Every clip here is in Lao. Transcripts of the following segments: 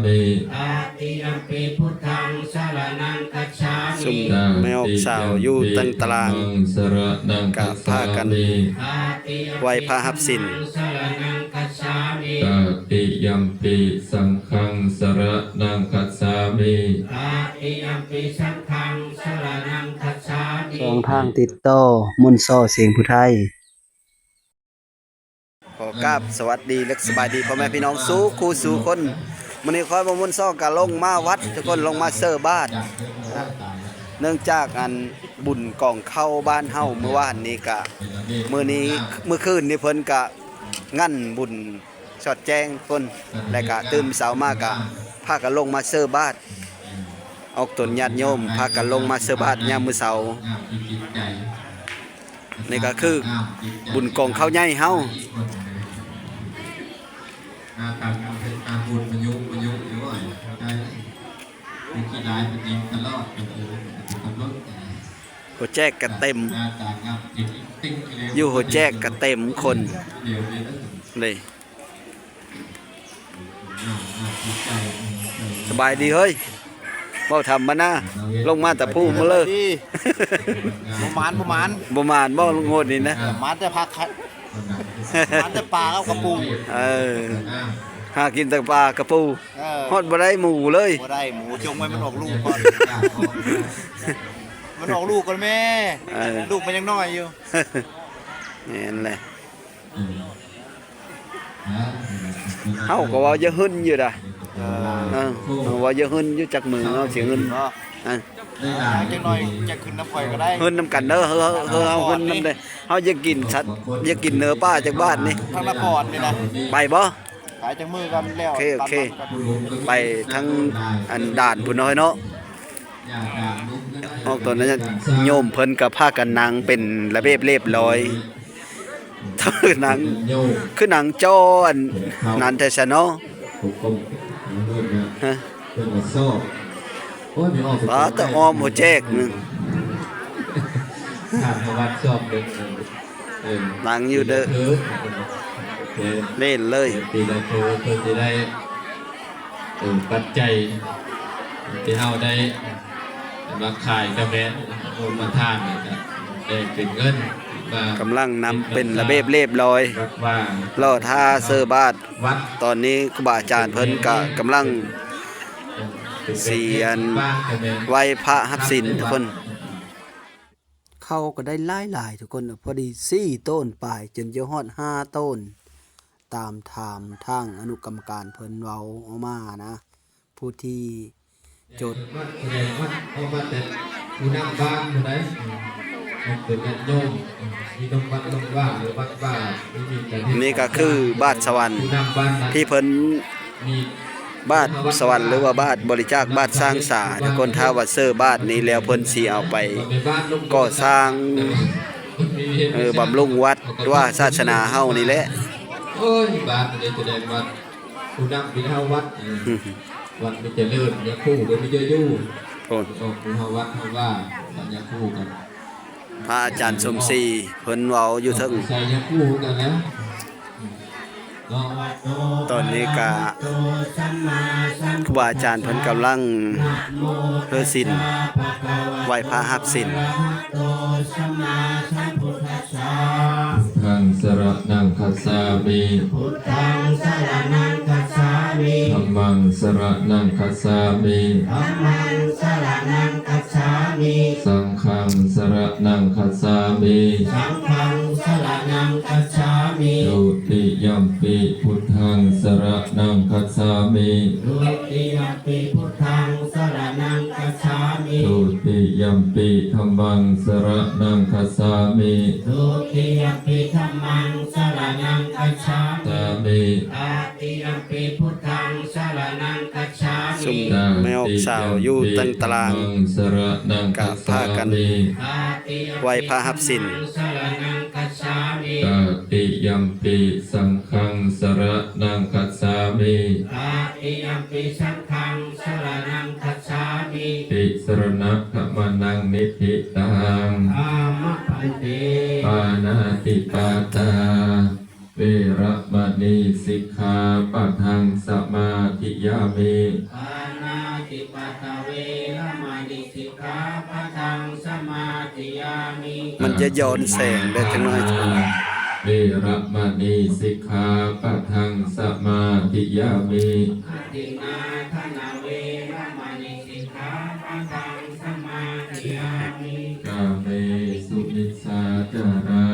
ຕະຕິຍຳປີພຸດທັງສະລະນັງຄັດສາມິ ຊຸມແມ່ອອກສາວຢູ່ຕັ້ງຕາລາງ ຕະຕິຍຳປີທຳມັງສະລະນັງຄັດສາມິ ກະພາກັນໄຫວ້ພະຮັບສິນ ຕະຕິຍຳປີສັງຄັງສະລະນັງຄັດສາມິ ຕະຕິຍຳປີສັງຄັງສະລະນັງຄັດສາມິ ຊ່ອງທາງຕິດຕໍ່ ມົນຊໍ ສຽງຜູ້ໄທ. ຂໍກາບສະຫວັດດີ ແລະ ສະບາຍດີພໍ່ແມ່ພີ່ນ້ອງສູ່ຄູ່ສູ່ຄົນ. ມື້ນີ້ຂ້ອຍບໍ່ມົນຊອກກະລົງມາວັດ ທຸກຄົນ ລົງມາເຊີບາດ ເນື່ອງຈາກອັນບຸນກອງເຂົ້າບ້ານເຮົາມື້ວານນີ້ກະ ມື້ນີ້ ມື້ຄືນນີ້ເພິ່ນກະງັນບຸນສອດແຈ້ງຄົນ ແລະ ກະຕື່ນເຊົ້າມາກະພາກັນລົງມາເຊີບາດ ອອກຕົນຍາດໂຍມພາກັນລົງມາເຊີບາດຍາມມື້ເຊົ້າ. ນີ້ກໍຄືບຸນກອງເຂົ້າໃຫຍ່ເຮົາ ຫົວແຈກກະເຕັມ ຢູ່ຫົວແຈກກະເຕັມຄົນເດ້. ສະບາຍດີເຮີ້ຍ ເວົ້າທຳມະນາ ລົງມາແຕ່ພູມາເລີຍ ບໍ່ໝານ ບໍ່ໝານ ບໍ່ໝານບໍ່ງວດນີ້ນະ ເອີ ໝານແຕ່ຜັກ ໝານແຕ່ປາກັບກະປູ ເອີ ຫາກິນແຕ່ປາກະປູ ເອີ ຮອດບໍ່ໄດ້ໝູເລີຍ ບໍ່ໄດ້ໝູ ຈົ່ງໄວ້ມັນອອກລູກກ່ອນ ມັນອອກລູກກ່ອນແມ່ ເອີ ລູກມັນຍັງນ້ອຍຢູ່ ແມ່ນແຫຼະ. ເຮົາກໍເວົ້າຢ່າຫຶນຢູ່ດາ ເອີ ເອີ ເຮົາເວົ້າຢ່າຫຶນຢູ່ ຈັກມື້ເຮົາຊິຫຶນ ເອີ ຈັກໜ້ອຍຈະຂຶ້ນນຳຂ້ອຍກໍໄດ້ ຫຶນນຳກັນເດີ ເຮົາ ເຮົາ ເຮົາຫຶນນຳເດ້ ເຮົາຢາກກິນສັດ ຢາກກິນເນື້ອປາຈັກບາດນີ້ ທາງນະຄອນນີ້ນະ ໄປບໍ່? ໄປຈັກມື້ກ່ອນແລ້ວ ໂອເຄ ໂອເຄ ໄປທາງອັນດ່ານພຸ້ນເນາະ ເນາະ ອອກຕົນຍາດໂຍມເພິ່ນກໍພາກັນນັ່ງເປັນລະບຽບລຽບຮ້ອຍ ຄືນັ່ງ ຄືນັ່ງຈໍອັນນັ້ນແທ້ຊະເນາະ ຮະ ປາດຕະອ້ອມຫົວແຈກໜຶ່ງ ນັ່ງຢູ່ເດີ ເອີ ເລ່ນເລີຍ ເອີ ເອີ ປັດໄຈທີ່ເຮົາໄດ້ມາຂາຍກະແມ່ນໂອມມາທານນີ້ກະໄດ້ເປັນເງິນ ກຳລັງນຳເປັນລະບຽບລຽບຮ້ອຍ ລໍຖ້າເຊີບາດ ຕອນນີ້ຄູບາອາຈານເພິ່ນກະກຳລັງຊິອັນໄຫວ້ພະຮັບສິນທຸກຄົນ. ເຂົ້າກໍໄດ້ຫຼາຍໆ ທຸກຄົນ ພໍດີສີ່ໂຕນປາຍ ຈົນຈະຮອດຫ້າໂຕນ ຕາມຖາມທາງອະນຸກຳມະການເພິ່ນເວົ້າອອກມານະ ຜູ້ທີ່ຈົດ ນີ້ກໍຄືບາດສະຫວັນທີ່ເພິ່ນ ບາດສະຫວັນ ຫຼືວ່າບາດບໍລິຈາກ ບາດສ້າງສາ ທຸກຄົນ ຖ້າວ່າເຊີບາດນີ້ແລ້ວ ເພິ່ນຊິເອົາໄປກໍ່ສ້າງ ເອີ ບຳລຸງວັດວາສາສະໜາເຮົານີ້ແຫຼະ. ໂອ້ຍ ບາດນີ້ສະແດງວ່າຜູ້ນຳເປັນເຮົາວັດ ວັດມີຈະເລີນ ຍາຄູກໍມີຈະຢູ່ ໂອ້ ອອກຜູ້ເຮົາວັດເຮົາວ່າ ຍາຄູກັນ ພະອາຈານສົມສີເພິ່ນເວົ້າຢູ່ເທິງ ໃສ່ຍາຄູກັນແລ້ວ. ຕອນນີ້ກະຄູບາອາຈານເພິ່ນກຳລັງຖືສິນ ໄຫວ້ພະຮັບສິນ. ທຳມັງສະລະນັງຄັດສາມິ ທຳມັງສະລະນັງຄັດສາມິ ທຳມັງສະລະນັງຄັດສາມິ ສັງຄັງສະລະນັງຄັດສາມິ ສັງຄັງສະລະນັງຄັດສາມິ ທຸຕິຍຳປິພຸດທັງສະລະນັງຄັດສາມິ ທຸຕິຍຳປິພຸດທັງສະລະນັງຄັດສາມິ ທຸຕິຍຳປິທຳມັງສະລະນັງຄັດສາມິ ທຸຕິຍຳປິທຳມັງສະລະນັງຄັດສາມິ ສາມິ ຕະຕິຍຳປິພຸດທັງສະລະນັງຄັດສາມິ ຊຸມແມ່ອອກສາວຢູ່ຕັ້ງຕາລາງ ກະພາກັນໄຫວ້ພະຮັບສິນ ຕະຕິຍຳປິສັງຄັງສະລະນັງຄັດສາມິ ຕະຕິຍຳປິສັງຄັງສະລະນັງຄັດສາມິ ຕິສະລະນະທຳມານັງນິດຖິຕັງ ອາມະພັນເຕ ປານາຕິປາຕາ ເວລະມະນີ ສິກຂາປະທັງ ສະມາທິຍາມິ. ປານາຕິປາຕາ ເວລະມະນີ ສິກຂາປະທັງ ສະມາທິຍາມິ. ມັນຈະຍ້ອນແສງໄດ້ຈັກໜ້ອຍ. ເວລະມະນີ ສິກຂາປະທັງ ສະມາທິຍາມິ. ອະທິນນາທານາ ເວລະມະນີ ສິກຂາປະທັງ ສະມາທິຍາມິ. ກາເມສຸມິດສາຈາລາ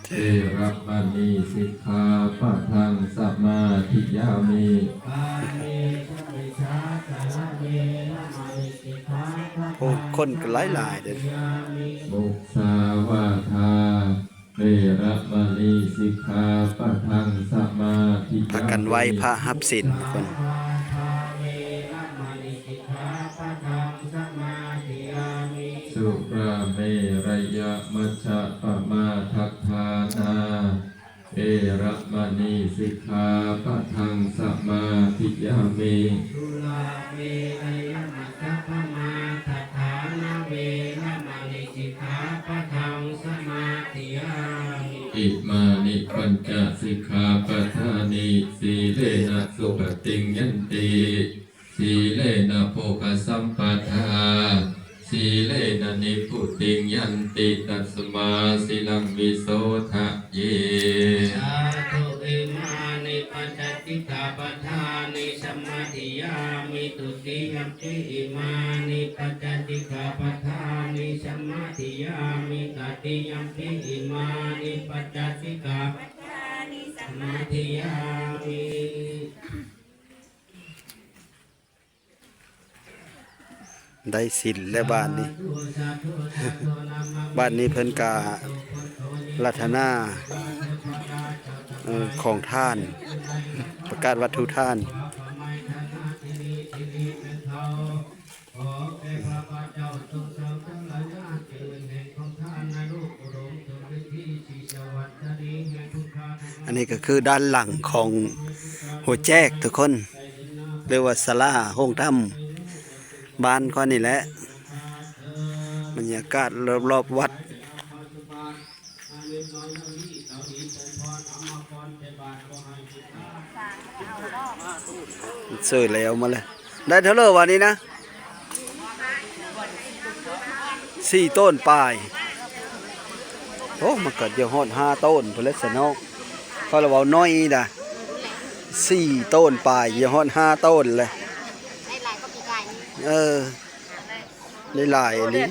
ເວລະມະນີ ສິກຂາປະທັງ ສະມາທິຍາມິ. ກາເມສຸມິດສາຈາລາ ເວລະມະນີ ສິກຂາປະທັງ ໂອ້ ຄົນກໍຫຼາຍໆເດ້. ສະມາທິຍາມິ. ມຸສາວາທາ ເວລະມະນີ ສິກຂາປະທັງ ສະມາທິຍາມິ. ພາກັນໄຫວ້ພະຮັບສິນທຸກຄົນ. ເວລະມະນີ ສິກຂາປະທັງ ສະມາທິຍາມິ. ສຸລາເມລະຍະ ມັດຈະປະມາທັດຖານາ ເວລະມະນີ ສິກຂາປະທັງ ສະມາທິຍາມິ. ສຸລາເມລະຍະ ມັດຈະປະມາທັດຖານາ ເວລະມະນີ ສິກຂາປະທັງ ສະມາທິຍາມິ. ອິມານິ ປັນຈະ ສິກຂາປະທານິ ສີເລນະ ສຸຂະຕິງ ຍັນຕິ ສີເລນະ ໂພຄະສຳປະທາ ສີເລນະ ນິບພຸຕິງ ຍັນຕິ ຕັດສະມາ ສີລັງ ວິໂສທະເຍ. ສາທຸ. ອິມານິ ປັນຈະ ສິກຂາປະທານິ ສະມາທິຍາມິ ທຸຕິຍຳປິ ອິມານິ ປັນຈະ ສິກຂາປະທານິ ສະມາທິຍາມິ ຕະຕິຍຳປິ ອິມານິ ປັນຈະ ສິກຂາປະທານິ ສະມາທິຍາມິ. ໄດ້ສິນແລ້ວບາດນີ້. ບາດນີ້ເພິ່ນກະລັດຖະນາ ເອີ ຂອງທານ ປະກາດວັດຖຸທານ. ອັນນີ້ກໍຄືດ້ານຫຼັງຂອງຫົວແຈກທຸກຄົນ ຫຼືວ່າສາລາໂຮງທຳບ້ານຂ້ອຍນີ້ແຫຼະ. ບັນຍາກາດລອບໆວັດ. ເຊີແລ້ວມາເລີຍ. ໄດ້ເທົ່າໃດວະນີ້ນະ? ສີ່ໂຕນປາຍ. ໂອ້ ມັນກໍຈະຮອດຫ້າໂຕນພຸ້ນແຫຼະຊະເນາະ. ເຂົາລະເວົ້າໜ້ອຍດາ. ສີ່ໂຕນປາຍ ຈະຮອດຫ້າໂຕນແຫຼະ. ໄດ້ຫຼາຍກວ່າປີກາຍນີ້. ເອີ. ໄດ້ຫຼາຍອີ່ຫຼີ.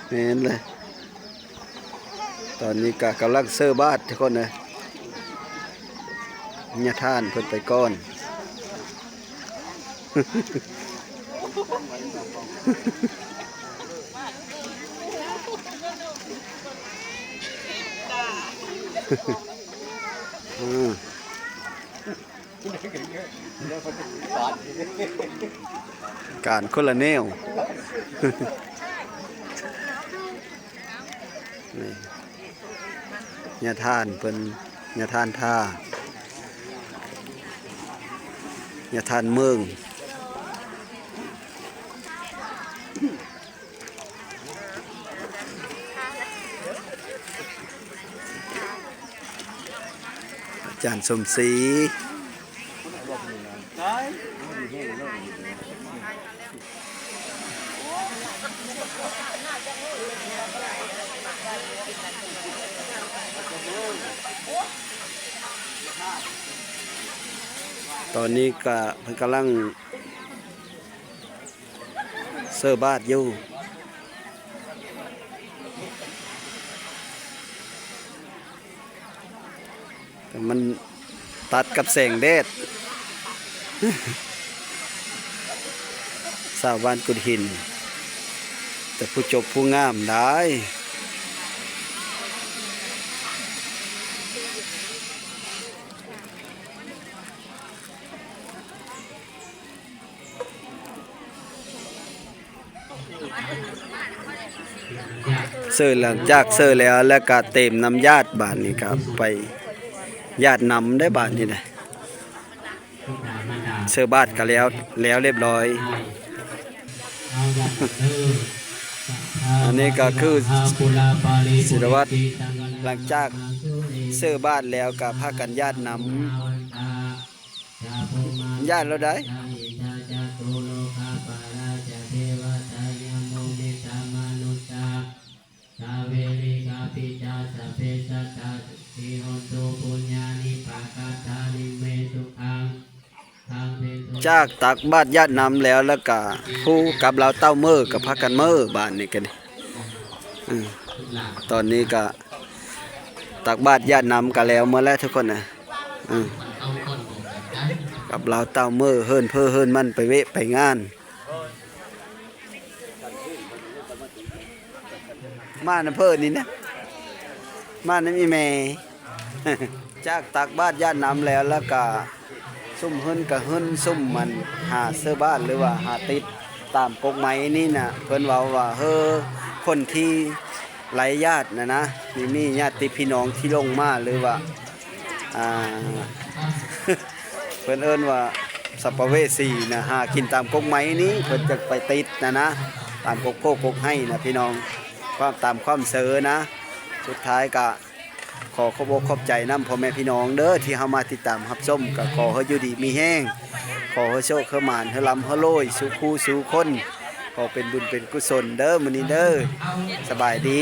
ແມ່ນແຫຼະ. ຕອນນີ້ກະກຳລັງເຊີບາດທຸກຄົນເອີຍ. ຍາທ່ານເພິ່ນໄປກ່ອນ. ອືມ ການຄົນລະແນວ. ນີ້ ຍາທ່ານເພິ່ນ ຍາທ່ານທ່າ ຍາທ່ານເມືອງ ອາຈານສົມສີ. ຕອນນີ້ກະເພິ່ນກຳລັງ ເຊີບາດຢູ່ ແຕ່ມັນຕັດກັບແສງແດດ. ຊາວບ້ານກຸດຫີນ ແຕ່ຜູ້ຈົບຜູ້ງາມໄດ໋. ເຊີ ຫຼັງຈາກເຊີແລ້ວ ແລ້ວກະເຕັມນ້ຳຢາດ ບາດນີ້ກະໄປຢາດນ້ຳໄດ້ບາດນີ້ນະ. ເຊີບາດກະແລ້ວ ແລ້ວລຽບລ້ອຍ. ອັນນີ້ກໍຄືສິລະວັດ ຫຼັງຈາກເຊີບາດແລ້ວກໍພາກັນຢາດນ້ຳ ຢາດແລ້ວໃດ. ຈາກຕັກບາດຢາດນ້ຳແລ້ວ ແລ້ວກະຜູ້ກັບລາວເຕົ້າເມີ້ ກໍພາກັນເມີ້ ບາດນີ້ກໍດີ. ອື ຕອນນີ້ກະຕັກບາດຢາດນ້ຳກະແລ້ວໝົດແລ້ວທຸກຄົນນະ. ອື ກັບລາວເຕົ້າເມີ້ ເຮີ້ນເພີເຮີ້ນມັນ ໄປເວະໄປງານ. ມານຳເພິ່ນນີ້ນະ ມານຳອີ່ແມ່. ຈາກຕັກບາດຢາດນ້ຳແລ້ວ ແລ້ວກະຊຸມເຮີ້ນກະເຮີ້ນ ຊຸມມັນຫາເຊີບາດ ຫຼືວ່າຫາຕິດຕາມກົກໄມ້ນີ້ນະ. ເພິ່ນເວົ້າວ່າ ເຮີ້ ຄົນທີ່ໄຮ້ຍາດນະນະ ມີ ມີຍາດຕິພີ່ນ້ອງທີ່ຫຼົງມາ ຫຼືວ່າ ອ່າ ເພິ່ນເອີ້ນວ່າສຳປະເວສີນະ ຫາກິນຕາມກົກໄມ້ນີ້ ເພິ່ນຈະໄປຕິດນະນະ ຕາມກົກໂພກົກໄຮ່ນະພີ່ນ້ອງ ຄວາມ ຕາມຄວາມເຊີນະ. ສຸດທ້າຍກະຂໍຂອບອົກຂອບໃຈນຳພໍ່ແມ່ພີ່ນ້ອງເດີ ທີ່ເຮົາມາຕິດຕາມຮັບຊົມ ກະຂໍໃຫ້ຢູ່ດີມີແຮງ ຂໍໃຫ້ໂຊກໃຫ້ໝານ ໃຫ້ລ່ຳໃຫ້ລວຍສູ່ຄູ່ສູ່ຄົນ ຂໍເປັນບຸນເປັນກຸສົນເດີມື້ນີ້ເດີ. ສະບາຍດີ.